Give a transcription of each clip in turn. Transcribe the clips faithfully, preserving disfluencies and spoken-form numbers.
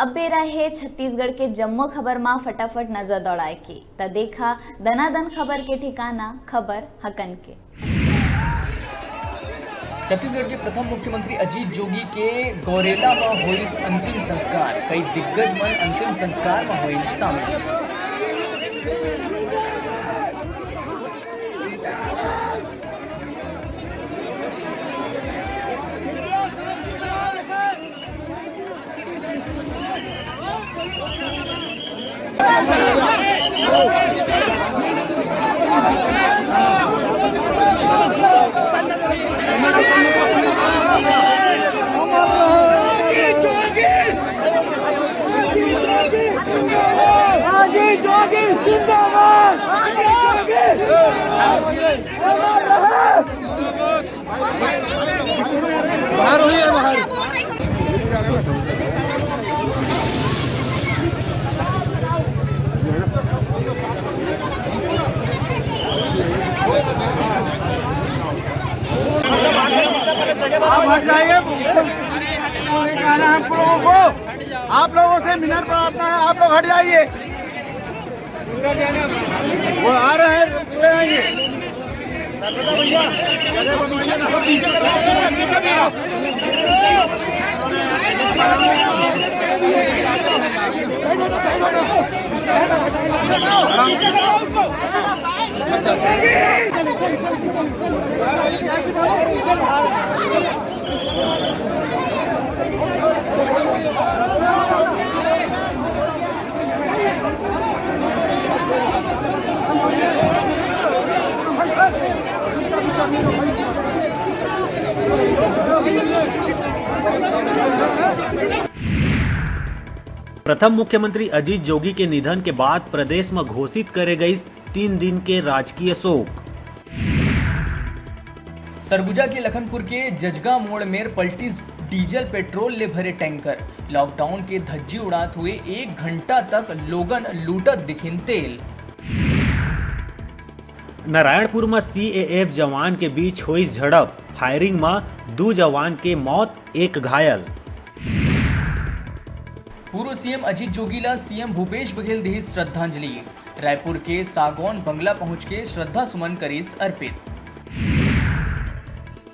अब बेरा हे छत्तीसगढ़ के जम्मो खबर मा फटाफट नजर दौड़ाए के, त देखा दनादन खबर के ठिकाना, खबर हकन के। छत्तीसगढ़ के प्रथम मुख्यमंत्री अजीत जोगी के गौरेला म होइस अंतिम संस्कार। कई दिग्गज मन अंतिम संस्कार म होइन शामिल। बाहर होइए, बाहर। आप हट जाइए, आप लोगों को, आप लोगों से मिनट प्रार्थना है, आप लोग हट जाइए। वो आ रहे हैं, चले आएंगे। प्रथम मुख्यमंत्री अजीत जोगी के निधन के बाद प्रदेश म घोषित करे गइस तीन दिन के राजकीय शोक। सरगुजा के लखनपुर के जजगा मोड़ मेर पलटिस डीजल पेट्रोल ले भरे टैंकर। लॉकडाउन के धज्जी उड़ात हुए एक घंटा तक लोगन लूटत दिखिन तेल। नारायणपुर म सीएएफ जवान के बीच होइस झड़प, फायरिंग म दू जवान के मौत, एक घायल। पूर्व सीएम अजीत जोगी ला सीएम भूपेश बघेल दिहिस श्रद्धांजलि। रायपुर के सागौन बंगला पहुंच के श्रद्धा सुमन करिस अर्पित।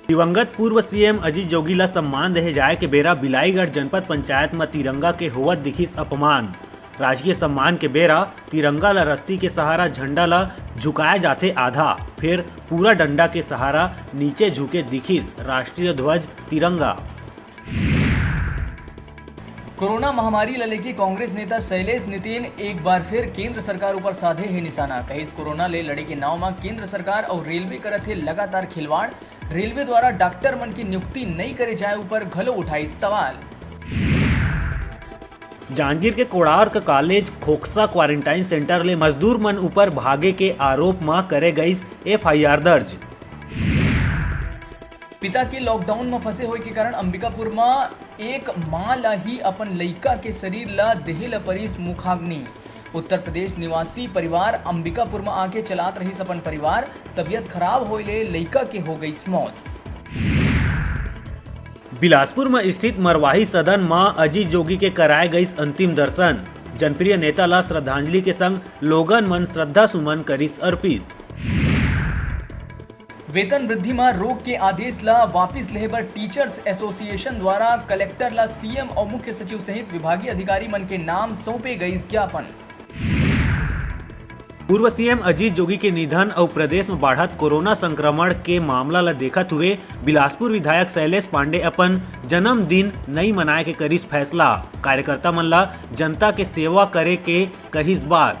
दिवंगत पूर्व सीएम अजीत जोगी ला सम्मान देहे जाए के बेरा बिलाईगढ़ जनपद पंचायत म तिरंगा के होवत दिखिस अपमान। राजकीय सम्मान के बेरा तिरंगा ला रस्सी के सहारा झंडा ला झुकाए जाथे आधा, फिर पूरा डंडा के सहारा नीचे झुके दिखिस राष्ट्रीय ध्वज तिरंगा। कोरोना महामारी ल लेके कांग्रेस नेता शैलेश नितिन एक बार फिर केंद्र सरकार ऊपर साधे हे निशाना। कहिस, कोरोना ले लड़े के नाव म केंद्र सरकार अउ रेलवे करत हे लगातार खिलवाड़। रेलवे द्वारा डॉक्टर मन की नियुक्ति नई करे जाए ऊपर घलो उठाइस सवाल। जांजगीर के Konark college Khokhsa quarantine centre ले मजदूर मन ऊपर भागे के आरोप म करे गइस एफआईआर दर्ज। पिता के लॉकडाउन म फंसे होए के कारण अंबिकापुर म एक मां ला ही अपन लइका के शरीर ला देहे ला परिस मुखाग्नि। उत्तर प्रदेश निवासी परिवार अंबिकापुर म आके चलात रहिस अपन परिवार। तबियत खराब होए ले लइका के हो गइस मौत। बिलासपुर म स्थित मरवाही सदन म अजीत जोगी के कराए गइस अंतिम दर्शन। जनप्रिय नेता ला श्रद्धांजलि के संग लोगन मन श्रद्धा सुमन करिस अर्पित। वेतन वृद्धि म रोक के आदेश ला वापिस लेहे बर टीचर्स एसोसिएशन द्वारा कलेक्टर ला सीएम अउ मुख्य सचिव सहित विभागीय अधिकारी मन के नाम सौंपे गइस ज्ञापन। पूर्व सीएम अजीत जोगी के निधन अउ प्रदेश म बाढ़त कोरोना संक्रमण के मामला ल देखत हुए बिलासपुर विधायक शैलेश पांडे अपन जन्मदिन नइ मनाए के करिस फैसला। कार्यकर्ता मन ल जनता के सेवा करे के कहिस बात।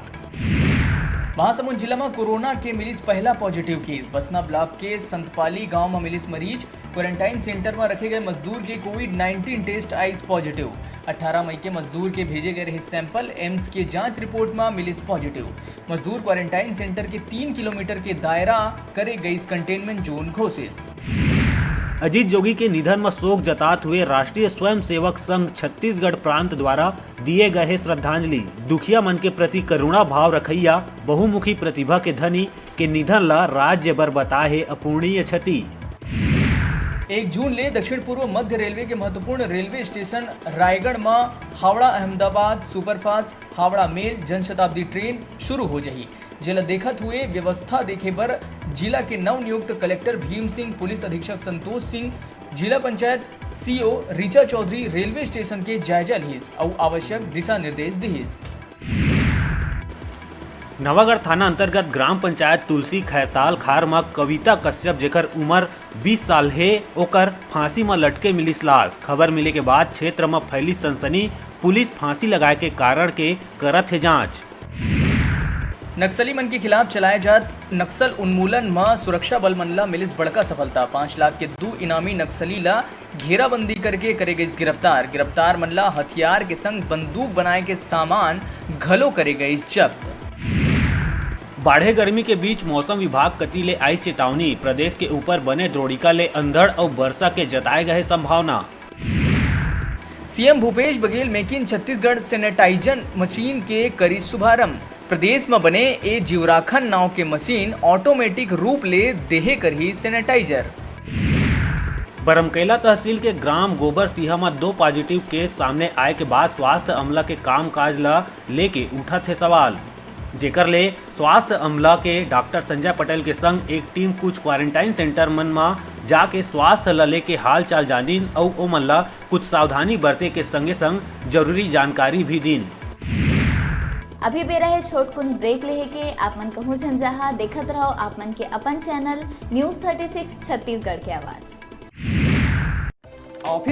महासमुंद जिला म कोरोना के मिलिस पहला पॉजिटिव केस। बसना ब्लॉक के संतपाली गांव म मिलिस मरीज। क्वारंटाइन सेंटर म रखे गए मजदूर के कोविड नाइंटीन टेस्ट आइस पॉजिटिव। अठारह मई के मजदूर के भेजे गए रहिस सैंपल, एम्स के जांच रिपोर्ट म मिलिस पॉजिटिव। मजदूर क्वारंटाइन सेंटर के तीन किलोमीटर के दायरा करे गइस कंटेनमेंट जोन घोषित। अजीत जोगी के निधन म शोक जतात हुए राष्ट्रीय स्वयंसेवक संघ छत्तीसगढ़ प्रांत द्वारा दिए गए हे श्रद्धांजलि। दुखिया मन के प्रति करुणा भाव रखइया बहुमुखी प्रतिभा के धनी के निधन ला राज्य बर बताए हे अपूरणीय क्षति। एक जून ले दक्षिण पूर्व मध्य रेलवे के महत्वपूर्ण रेलवे स्टेशन रायगढ़ म हावड़ा अहमदाबाद सुपरफास्ट हावड़ा मेल जनशताब्दी ट्रेन शुरू हो जही, जेला देखत हुए व्यवस्था देखे बर जिला के नवनियुक्त कलेक्टर भीम सिंह, पुलिस अधीक्षक संतोष सिंह, जिला panchayat CO Richa Chaudhary railway station के जायजा लिस अउ आवश्यक दिशा निर्देश दिस। नवागढ़ थाना अंतर्गत ग्राम पंचायत तुलसी खैरताल खार म कविता कश्यप, जेकर उम्र बीस साल हे, ओकर फांसी म लटके मिलिस लाश। खबर मिले के बाद क्षेत्र म फैलिस सनसनी। पुलिस फांसी लगाए के कारण के करत हे जांच। नक्सली मन के खिलाफ चलाए जात नक्सल उन्मूलन म सुरक्षा बल मन ला मिलिस बड़का सफलता। पाँच लाख के दू इनामी नक्सली ला घेराबंदी करके करे गइस गिरफ्तार। गिरफ्तार मन ला हथियार के संग बंदूक बनाए के सामान घलो करे गइस जब्त। बाढ़े गर्मी के बीच मौसम विभाग कति ले आइस चेतावनी। प्रदेश के ऊपर बने द्रोणिका ले अंधड़ अउ वर्षा के जताए गए संभावना। CM Bhupesh Baghel make in Chhattisgarh sanitiser machine के करिस शुभारंभ। प्रदेश म बने ए जीवराखन नाव के मशीन ऑटोमेटिक रूप ले देहे करही सैनिटाइजर। बरमकैला तहसील के ग्राम गोबर सिहा म दो पॉजिटिव केस सामने आए के बाद स्वास्थ्य अमला के कामकाज ल लेके उठत हे सवाल, जेकर ले स्वास्थ्य अमला के डॉक्टर संजय पटेल के संग एक टीम कुछ क्वारंटाइन सेंटर मन म जाके स्वास्थ्य ल लेके हालचाल जानिन अउ ओमन ल कुछ सावधानी बरते के संगे संग जरूरी जानकारी भी दीन। अभी बेरा हे छोटकुन ब्रेक लेहे के। आप मन कहूँ झन जाहा, देखत रहो आप मन के अपन channel news thirty six Chhattisgarh के आवाज़।